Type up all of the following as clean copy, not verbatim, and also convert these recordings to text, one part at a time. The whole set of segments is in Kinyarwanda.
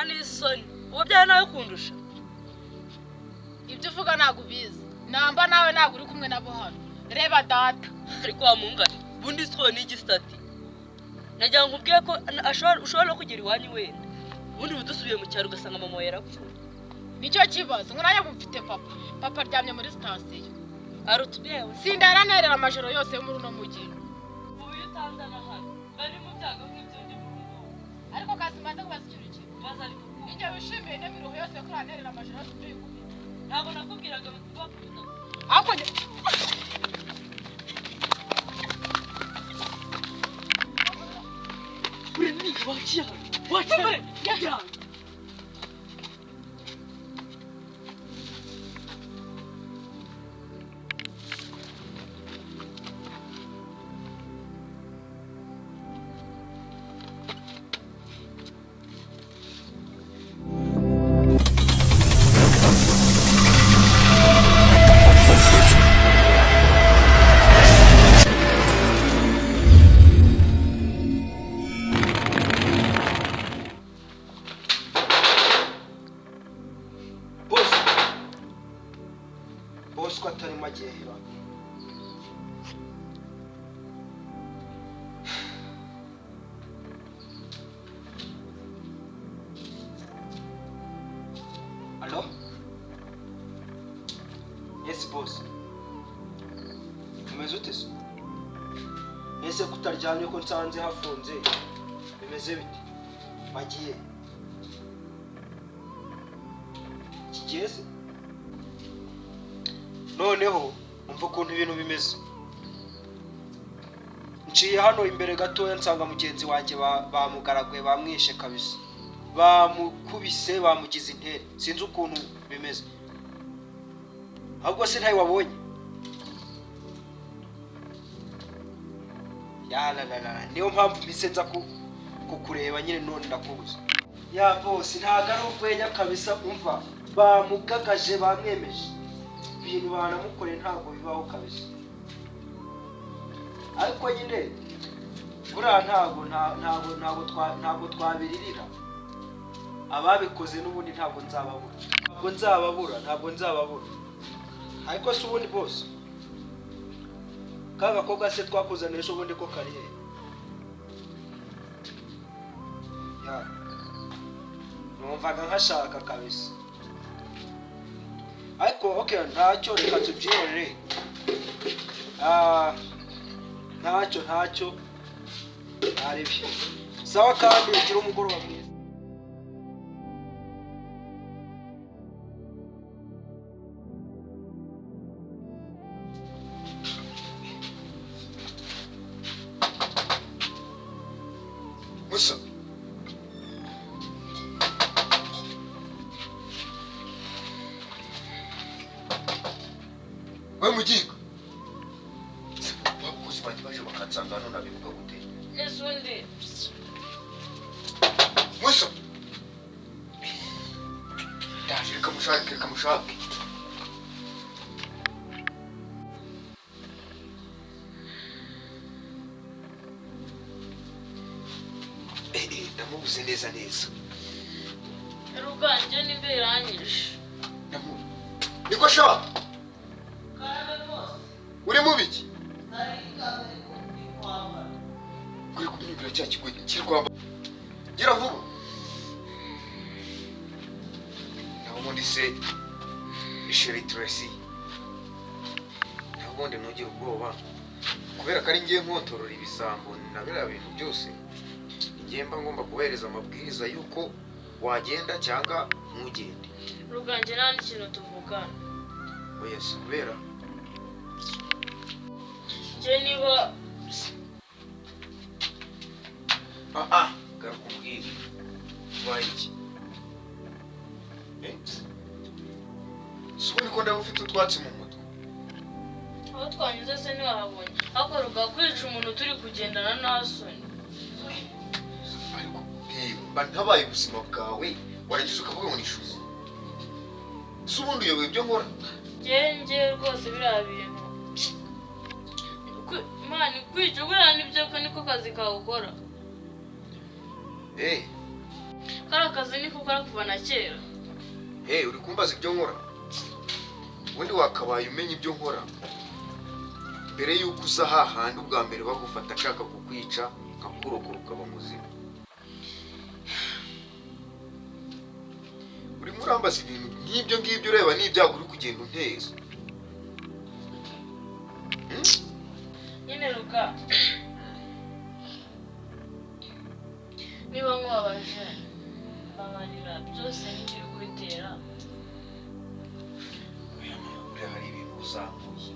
N'isoni uwo byawe nawe kundusha. Ibyo uvuga ntabwo ubizi namba, nawe ntabwo uri kumwe nabo hano. Reba data. Ariko wamungane ubundi siko ni igisitati nagira ngo nkubwire ko ushobora no kugera iwanyu wenda ubundi uba dusubiye mu cyaro ugasanga mama wawe yarapfuye. Nicyo kibazo ngo nanjye mufite papa, papa aryamye muri sitasiyo. Aruta ubyewe. Sindara nterera amajoro yose yo muri uno mujyi. Ubu iyo utanzana hano bari mu byago nk'ibyo ndi mu rugo. Ariko kazi mbanza kubaza ikintu kimwe. Baza ariko. Igihe wishimiye ino miruho yose yo kuranterera amajoro yose ibyo yikubita. Ntabwo nakubwiraga bakubita. Ariko Uri wakira wakira. Bose bose ko atarimo agiheba. Alo, yes boss, umeze ute se? Ese kutaryamye ko nsanze hafunze, bimeze bite? Wagiye kigiye se? Noneho umva ukuntu ibintu bimeze. Nciye hano imbere gatoya nsanga mugenzi wanjye bamugaraguye, bamwishe kabisa, bamukubise, bamugize intere. Sinzi ukuntu bimeze. Ahubwo se ntawe wabonye? Yalalala, niyo mpamvu mpise nza kukureba nyine none ndakubuze. Ya bose, ntabwo ari urwenya kabisa. Umva, bamugagaje, bamwemeje ibintu banamukoreye, ntabwo bibaho kabisa. Ariko nyine buriya ntabwo twabiririra ababikoze n'ubundi. Ntabwo nzababura, ntabwo nzababura, ntabwo nzababura. Ariko se ubundi bose, ka gakobwa se twakuzaniye ejo bundi ko kari he? Ya, numvaga nkashaka kabisa. Ariko okay, ntacyo, reka tubyihorere. Ah, ntacyo, ntacyo, ntaribyo. Sawa, kandi ugire umugoroba mwiza. Musa, we muginga, abakozi banjye baje bakansanga hano nabivuga gute? Ese undi. Musa, ndaje, reka mushake, reka mushake. Eh, eh, ndamubuze neza neza. Ruganje nimba iranyishe. Niko sha. Karame rwose. Uri mu biki? Nari ndi kwambara. Kuri kumwumvira cya kigo kiri kwamba. Gira vuba. Naho ubundi se, chérie Tracy, naho ubundi ntugire ubwoba kubera ko ari ngiye nkontorora ibisambo na biriya bintu byose. Ngiye mba ngomba kubahereza amabwiriza y'uko wagenda cyangwa ntugende. Ruganje, nta n'ikintu tuvugana. Oya, si kubera. Njye niba Ah ah, garuka umbwire, ubaye iki? Eh? Si ubundi ko ndaba ufite utwatsi mu mutwe? Aho twanyuze se ntiwahabonye? Ariko ruga, kwica umuntu turi kugendana nta soni? Ariko reba, ntabaye ubuzima bwawe, warangiza ukavuga ngo nishuze. Si ubundi uyobewe ibyo nkora? Njye njye rwose biriya bintu man, kwica buriya nibyo ko niko kazi kawe ukora. Eh. Kariya kazi niko ukora kuva na kera. Hey, uri kumbaza ibyo nkora? Ubundi wakabaye umenya ibyo nkora mbere y'uko uza hahandi ubwa mbere bagufata ashaka kukwica nkakurokora ukaba muzima. Urimo urambaza ibintu nk'ibyo ngibyo, ureba n'ibyago uri kugenda unteza. Nyine Ruga, niba nkubabaje mbabarira, byose ni uri kubitera. Oya, buriya hari ibintu uzamuye,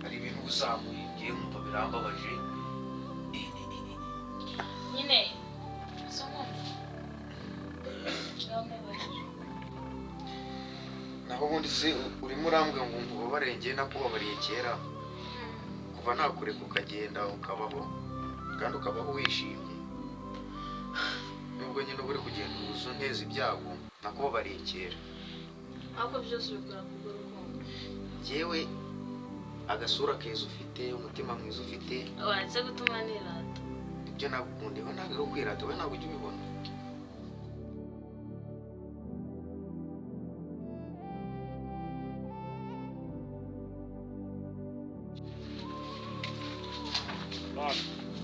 hari ibintu uzamuye ngiye nkumva birambabaje. Nyine si nkumva birambabaje. Naho ubundi se urimo urambwira ngo nkubabare, njye nakubabariye kera kuva nakureka ukagenda ukabaho kandi ukabaho wishimye, nubwo nyine uba uri kugenda uza unteza ibyago, nakubabariye kera. Ariko byose ubikora kubw'urukundo. Njyewe agasura keza ufite, umutima mwiza ufite, Waretse gutuma nirata. Ibyo nagukundiyeho ntabwo ari ukwirata, wowe ntabwo ujya ubibona.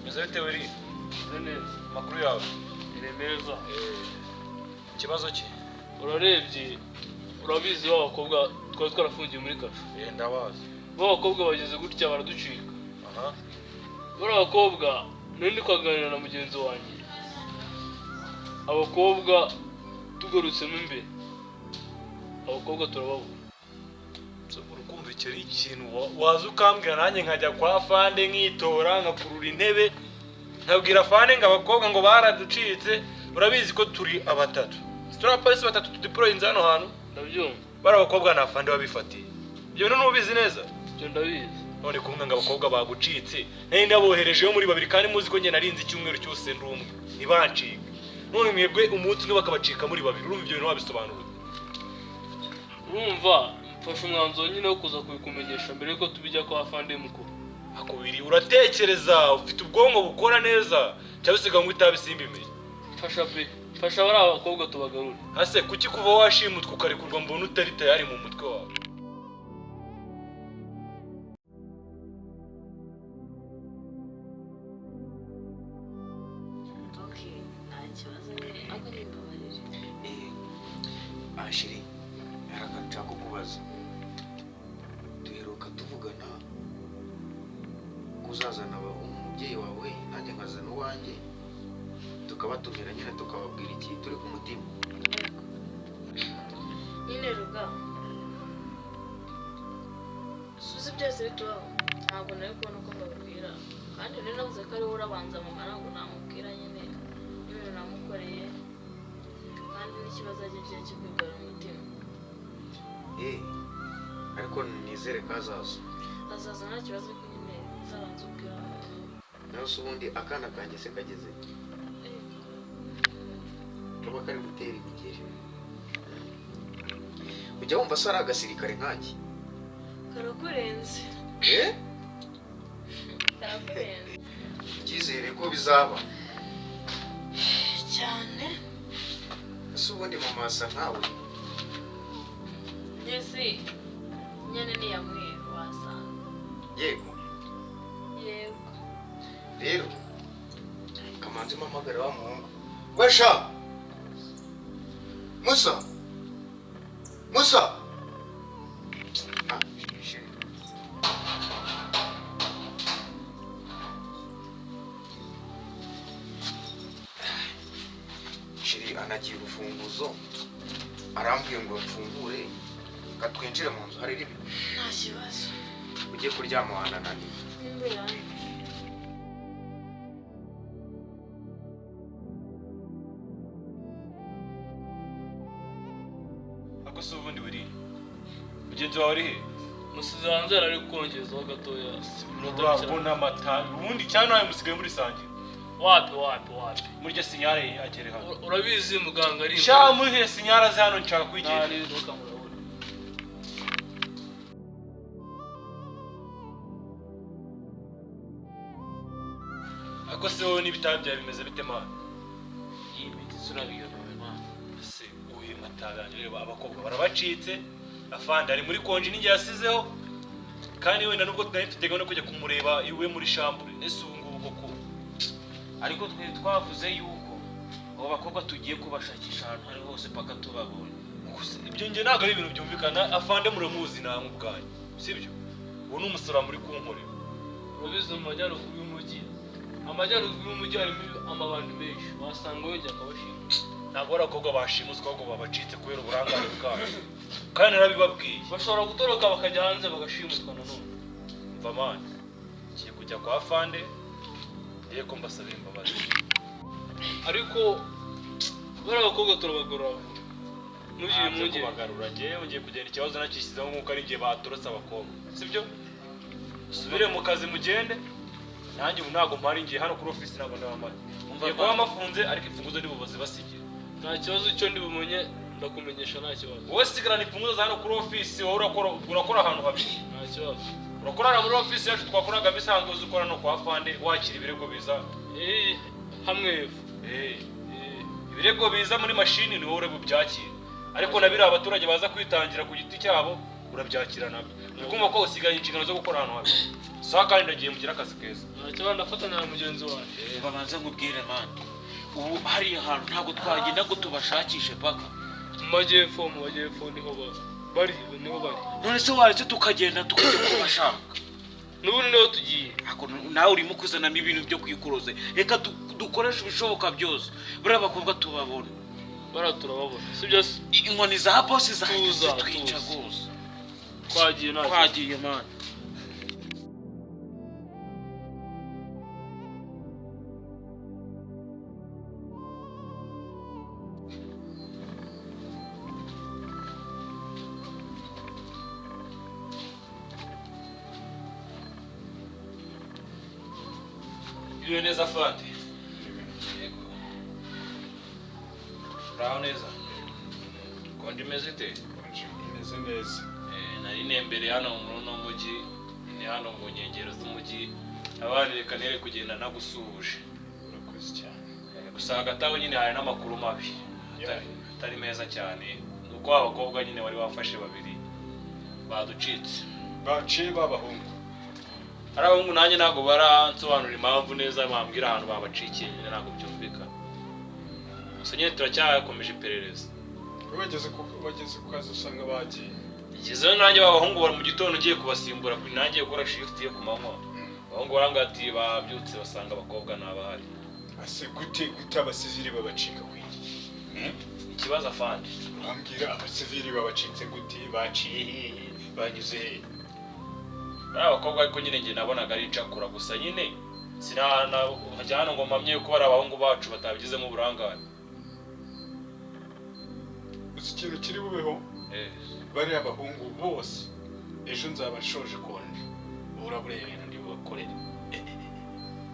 Meze bite wiri? Meze neza. Amakuru yawe? Ni meza. Ikibazo ki? Urarebye, urabizi ba bakobwa twari twarafungiye muri kasho. Ndabazi. Ba bakobwa bageze gutya baraducika. Aha. Bariya bakobwa nari ndi kuganira na mugenzi wanjye. Abakobwa tugarutsemo imbere, abakobwa turababura. Urukumva icyo ari ikintu waza ukambwira nanjye nkajya kwa Fande nkitora nkakurura intebe nkabwira Fande ngo abakobwa ngo baraducitse. Urabizi ko turi abatatu, turi abapolisi batatu tudeployinze hano hantu. Ndabyumva. Bari abakobwa na Fande babifatiye ibyo bintu ntubizi neza? Ibyo ndabizi. None kumwe ngo abakobwa bagucitse, nari ndaboherejeyo muri babiri kandi muzi ko njye narinze icyumweru cyose ndi umwe ntibancike, none mwebwe umunsi umwe bakabacika muri babiri, urumva ibyo bintu wabisobanura? Urumva mfashe umwanzuro nyine wo kuza kubikumenyesha mbere yuko tubijya kwa Fande mukuru. Akubiri uratekereza, ufite ubwonko bukora neza cyangwa usiga ngo itabi simbimenye? Mfasha pe, mfasha bariya bakobwa tubagarure. Ase kuki kuva washimutwa ukarekurwa mbona utari tayari mu mutwe wawe? Okay, nta kibazo nyine, ariko nimbabarire. Ashiri, hari akantu nshaka kukubaza. Duheruka tuvugana ko uzazana umubyeyi wawe nanjye nkazana uwanjye, tukabatumira nyine tukababwira iki turi ku mutima. Nyine Ruga, suzi byose bitubaho, ntabwo nari kubona uko mbabwira, kandi nari navuze ko ariwe urabanza mama, ntabwo namubwira nyine n'ibintu namukoreye, kandi n'ikibazo ajya agira cyo kwigarura umutima. Ariko nizere ko azaza. Azaza nta kibazo, ko nyine uzabanza ubwira mama. Naho se ubundi akana kanjye se kageze kaba kari gutera imigeri, ujya wumva se ari agasirikare nkanjye? Karakurenze. Karakurenze. Icyizere ko bizaba. Cyane. Ese ubundi mama asa nkawe? Mbese nyine niyamweru wasanga. Yego. Yego. Rero kamanzi mpamagara wa muhungu wesha Musa, Musa. Shiri anagiye urufunguzo arambwiye ngo mfungure katwinjire mu nzu hari ribi. Nta kibazo. Ujye kuryama wanananiwe. Imbere. Ako se ubundi wiri mugenzi wawe ari he? Musize hanze yari ari kongezaho gatoya. Urabona amata ubundi cyane nawe musigaye muri sangira. Wapi wapi wapi. Murya sinyare agere hano. Urabizi muganga ari. Sha muhe sinyare aze hano nshaka kwigira. Nta nduka murabona. Ako se wowe n'ibitabo byawe bimeze bite mana? Iyi miti surabiyobewe mana. Bitaganjye, reba abakobwa barabacitse. Afande ari muri konji n'ingihe yasizeho, kandi wenda nubwo tutari mfite gahunda yo kujya kumureba iwe muri chambre. Ese ubu ngubu koko? Ariko twe twavuze yuko abo bakobwa tugiye kubashakisha ahantu ari hose paka tubabonye. Gusa ibyo njye ntabwo ari ibintu byumvikana. Afande muramuzi namwe ubwanyu, sibyo? Uwo ni umusoro muri kunkorera. Urabizi, mu majyaruguru y'umujyi, amajyaruguru y'umujyi harimo amabandi menshi, wasanga yongeye akabashinga. Ntabwo ari abakobwa bashimuswe, ahubwo babacitse kubera uburangare bwabo, kandi narabibabwiye. Bashobora gutoroka bakajya hanze bagashimutwa nanone. Mva man, ngiye kujya kwa afande, ngiye ko mbasabira imbabazi. Ariko bariya bakobwa turabagorora, ntugire Ntabyo impungenge. Kubagarura, njyewe ngiye kugenda ikibazo nakishyizeho nk'uko ari njye batorotse abakobwa, sibyo? Usubire mu kazi mugende, nanjye ubu ntabwo mpari, ngiye hano kuri ofisi, ntabwo ndaba mpari. Ngiye kuba mafunze, ariko imfunguzo ndi bubazibasigira. Nta kibazo, icyo ndi bumenye ndakumenyesha, nta kibazo. Wowe sigarana imfunguzo za hano kuri ofisi, wowe urakora ahantu habiri. Nta kibazo. Urakorana muri ofisi yacu twakoragamo isanzwe, uzi ukora no kwa fande, wakira ibirego biza. Eh, hamwe hepfo. Eh, Eh, ibirego biza muri mashini ni wowe uri bubyakire, ariko na biriya abaturage baza kwitangira ku giti cyabo urabyakira nabyo. Uri kumva ko usigaye inshingano zo gukora ahantu habi. Sawa, kandi ndagiye, mugire akazi keza. Nta kibazo, ndafatanya na mugenzi wanjye. Babanza nkubwire man, ubu hariya hantu ntabwo twagenda ngo tubashakishe paka. Mu majyepfo, mu majyepfo niho bari, niho bari. None se waretse tukagenda tukajya kubashaka? N'ubundi niho tugiye. Ako nawe urimo kuzanamo ibintu byo kwikoroza. Reka dukoreshe ibishoboka byose buriya abakobwa tubabona. Bariya turababona, sibyo se? Inkoni za bosi zahita Tuza, zitwica tuza. rwose. Twagiye, nta kibazo. Twagiye man. Iriwe neza fande. Yego. Uraho neza. Konje imeze ite? Imeze neza. Nari nembereye hano muri uno mujyi, ni hano mu nkengero z'umujyi. Abana reka nere kugenda nagusuhuje. Urakoze cyane. Gusa hagati aho nyine hari n'amakuru mabi atari meza cyane, ni uko abakobwa nyine wari wafashe babiri baducitse. Baciye b'abahungu? Ari abahungu, nanjye ntabwo baransobanurira impamvu neza, bambwira ahantu babacikiye, nyine ntabwo byumvikana. Gusa nyine turacyakomeje iperereza. Bageze ku kazi usanga bagiye? Ngezeyo nanjye abahungu bari mu gitondo, ngiye kubasimbura, nanjye gukora shift yo ku manywa, abahungu barambwira ati babyutse basanga abakobwa ntabahari. Ase gute gute abasivili babacika ku iki? Ikibazo afande. Urambwira abasivili babacitse gute? Baciye hehe? Banyuze hehe? Bari abakobwa, ariko nyine njye nabonaga ari incakura, gusa nyine sinajya hano ngo mpamye yuko bari abahungu bacu batabigizemo uburangare. Uzi ikintu kiri bubeho? Bariya abahungu bose ejo nzaba nshoje konje, urabura ibintu ndi bubakorere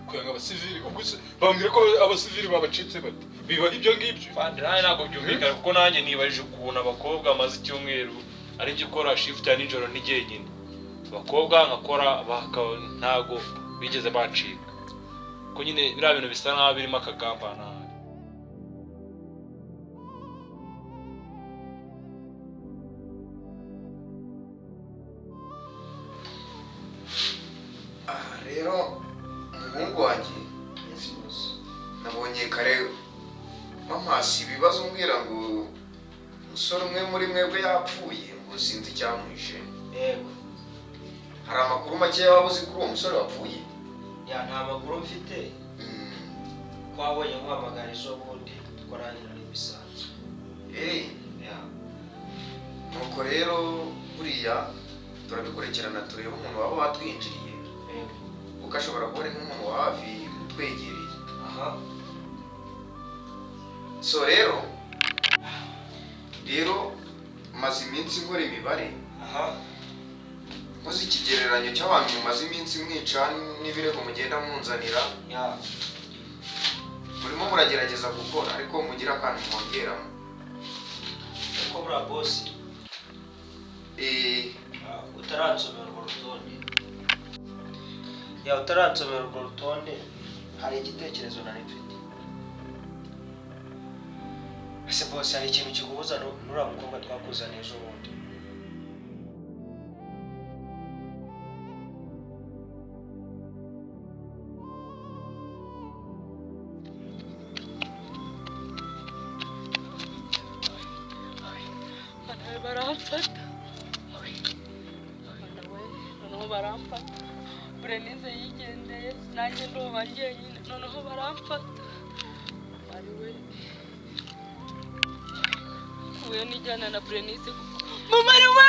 kugira ngo abasivili, ubwo se bambwira ko abasivili babacitse bate? Biba ibyo ngibyo? Fandi, nanjye ntabwo byumvikana, kuko nanjye nibajije ukuntu abakobwa bamaze icyumweru ari njye ukora shift ya nijoro ni jyenyine, abakobwa nkakora ntabwo bigeze bacika, ko nyine biriya bintu bisa nkaho birimo akagambane ahari. Aha rero umuhungu wanjye, nabonye kare mamasi ibibazo umbwira ngo umusore umwe muri mwebwe yapfuye, ngo sinzi icyamwishe. Yego. Hari amakuru makeya waba uzi kuri uwo musore wapfuye? Ya, nta makuru mfite. Ko wabonye nkuhamagara ejo bundi twarangira n'ibisanzwe. Ya. Nuko rero buriya turabikurikirana, turebe umuntu waba watwinjiriye, kuko ashobora kuba ari nk'umuntu wa hafi utwegereye. So rero maze iminsi nkora imibare, nkoze ikigereranyo cy'abantu mumaze iminsi mwica n'ibirego mugenda munzanira. Murimo muragerageza gukora, ariko mugira akantu mwongeramo. Ariko buriya bosi, utaransomera urwo rutonde, ya, utaransomera urwo rutonde, hari igitekerezo nari mfite. Ese bose, hari ikintu kiguhuza n'uriya mukobwa twakuzaniye ejo bundi? Bana baramfata. Bana we, noneho baramfata. Berenice yigendeye, nanjye ndumva njyenyine, noneho baramfata. Ari we uyu nijyana na Berenice. Mama ari we.